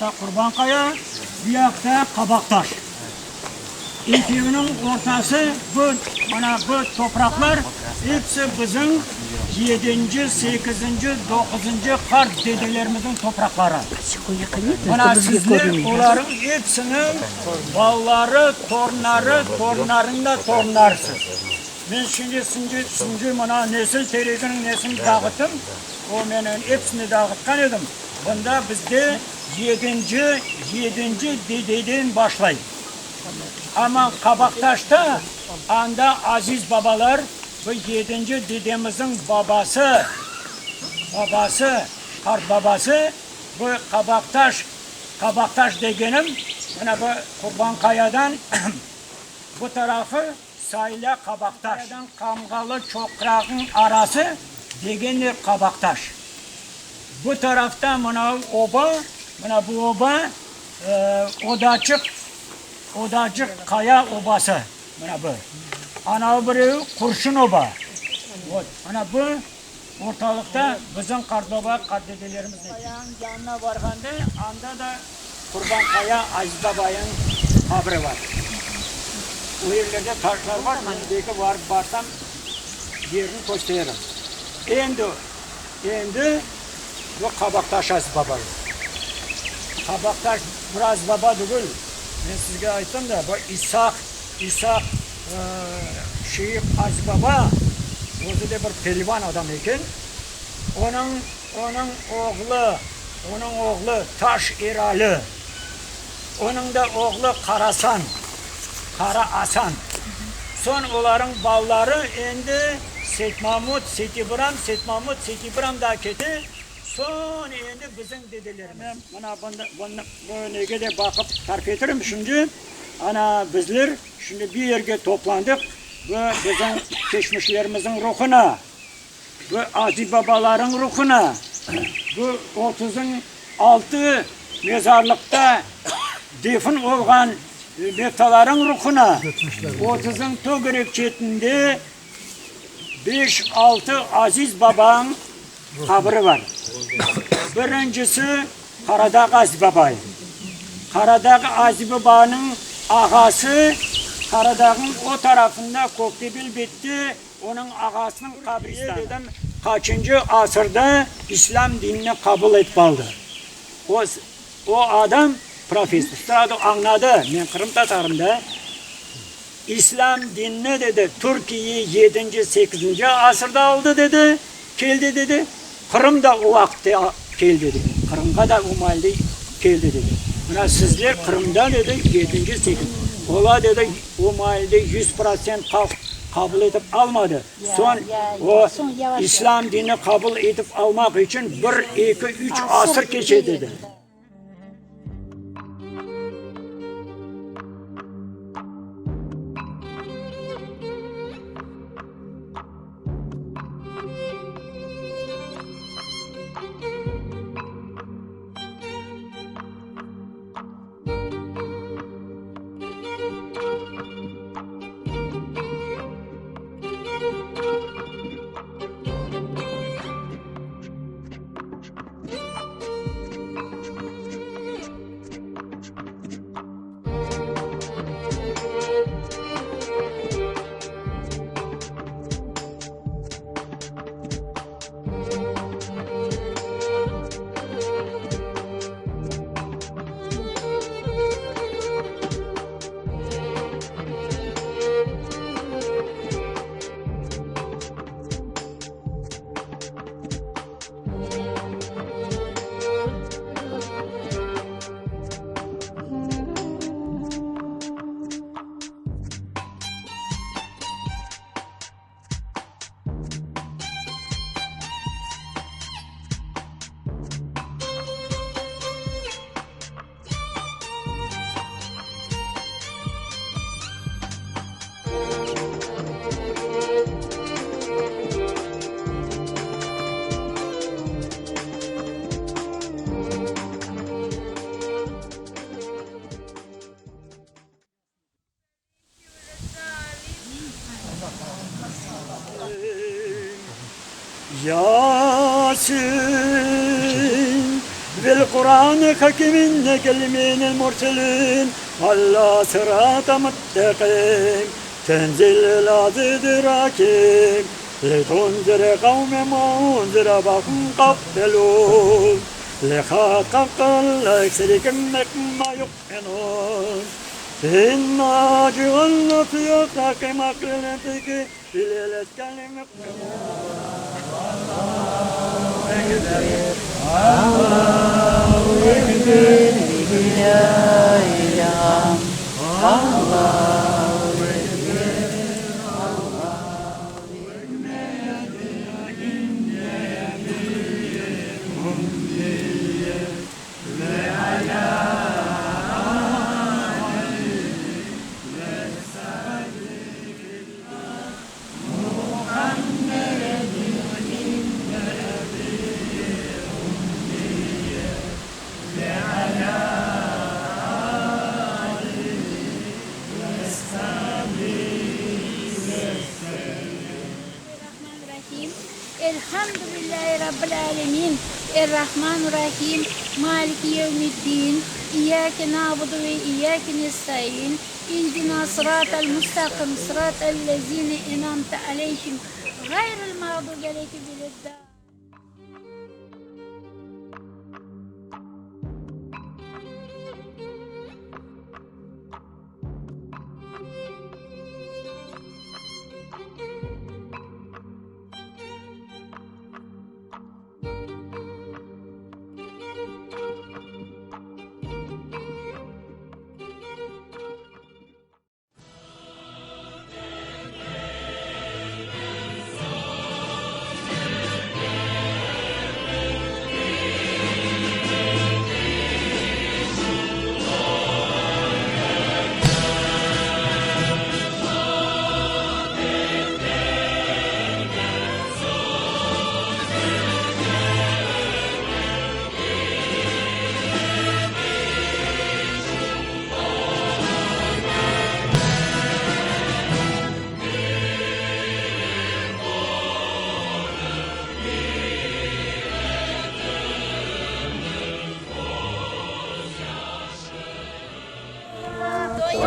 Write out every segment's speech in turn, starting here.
yaqta Qurban Qaya, bu yaqta Qabaqtaş. Ekeviniñ ortası bu, mana bu topraqlar episi bizim yedinci, sekizinci, doquzıncı qart dedelerimizniñ topraqları. Mana sizler olarnıñ epsiniñ balaları, torunları, torunlarınıñ da torunlarısız. Men şimdi şimdi mına nesil tereginiñ nesini dağıttım, o men epsini dağıtqan edim. Bunda bizde yedinci, yedinci dededen başlay. Amma Qabaqtaşta anda aziz babalar, bu yedinci dedemizniñ babası, babası, qartbabası bu Qabaqtaş, Qabaqtaş degenim, mına bu Qurbanqayadan bu tarafı sayıla Qabaqtaş. Qamğalı çoqrağıñ arası degenler Qabaqtaş. Bu tarafta mına oba, mına bu oba, Odaçıq, Odacıq Qaya obası, mına bu. Anavı birevi Qurşun oba. Vot, mına bu ortalıqta bizim qartbaba, qartdedelerimiz. Qayanıñ yanına barğanda, anda da Qurban Qaya Aziz babayıñ qabri bar. O yerlerde taşlar bar, men belki varıp barsam, yerini kösteririm. Endi, endi bu Qabaqtaş Aziz babay. Qabaqtaş bir Aziz baba tügül, men sizge ayttım da, bu İshaq, İshaq Şeyh Aziz baba, özü de bir pelivan adam eken. Onıñ, onıñ oğlu, onıñ oğlu Taş Erali, onıñ da oğlu Qarasan, Qara Asan. Soñ olarıñ balaları endi Seytmamut, Seytibram, Seytmamut, Seytibram da kete, soñ endi bizim dedelerimiz. Mına bunda, bunı, bu nege de baqıp tarif etirim şimdi. Ana, bizler şimdi bir yerge toplandıq, bu bizim keçmişlerimizniñ ruhuna. Bu aziz-babalarıñ ruhuna, bu otuzıñ altı mezarlıqta defin olğan mevtalarıñ ruhuna, otuzıñ tögerek çetinde beş-altı aziz-babañ qabiri bar. Birincisi Qaradağ Aziz-Babay. Qaradağ Aziz-Babanıñ ağası Qaradağnıñ o tarafında Köktebel bette Onıñ ağasınıñ qabristanı. Dedim, qaçıncı asırda islâm dinini qabul etip aldı? O, o adam, professor, srazu añladı, men qırımtatarım da, islâm dinini, dedi, Türkiye yedinci, sekizinci asırda aldı, dedi, keldi, dedi, Qırım da o vaqıtta keldi, dedi, Qırımğa da o maalde keldi, dedi. Mına sizler Qırımda, dedi, yedinci, sekizinci, olar, dedi, O maalde 100% halq qabul etip almadı. Soñ o, İslâm dinini qabul etip almaq içün bir, eki, üç asır keçe, dedi. Yasin. Vel Quran-ı Hakim inneke leminel murselin Ala sırata muttaqim Tenzilel azizir hakim Litunzire qavmen ma unzire abahum gafilun Rahim. Elhamdülillahi Rabbil alemin. Errahmanirrahim. Maliki yevmiddin. İyyâke na'budu ve iyyâke nestaîn. İhdina sıratal mustaqim, sıratal lezîne en'amte aleyhim, gayril mağdubi aleyhim veleddâllin.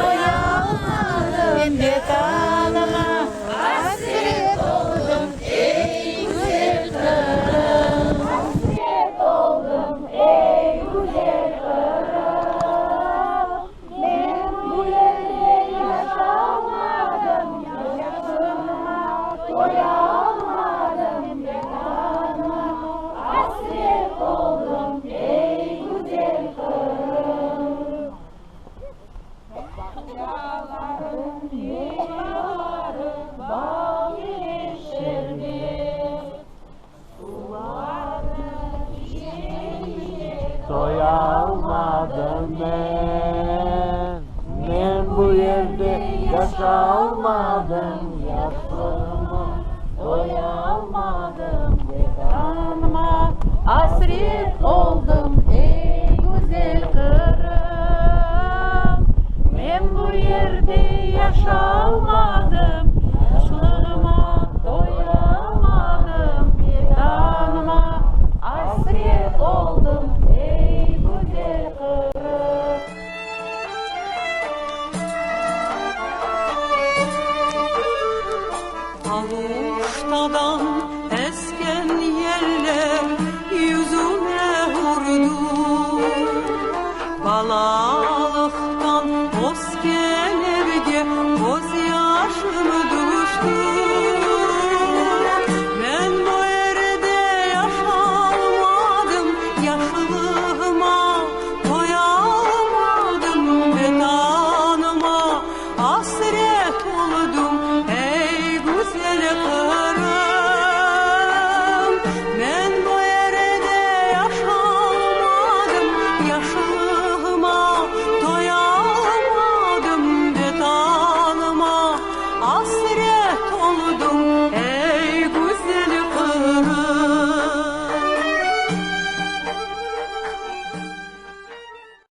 Toyalmadım Vetanıma Asret oldım, ey güzel Qırım. Asret oldım, ey güzel Qırım. Men bu yerde yaşalmadım, Yaşlığıma toyalmadım Vetanıma asret oldım, ey güzel Qırım. Bağçalarıñ meyvaları bal ile şerbet, Sularını içe-içe Toyalmadım men, men bu yerde yaşalmadım, Yaşlığıma toyalmadım, Vetanıma asret oldım, ey güzel Qırım. Men bu yerde yaşalmadım, Yaşlığıma toyalmadım, Vetanıma asret oldım, ey güzel Qırım. Aluştadan esken yeller yüzüme vurdu Balalıqtan ösken evge közyaşım tüşti Men bu yerde yaşalmadım, Yaşlığıma toyalmadım, Vetanıma asret oldum, ey güzel Qırım.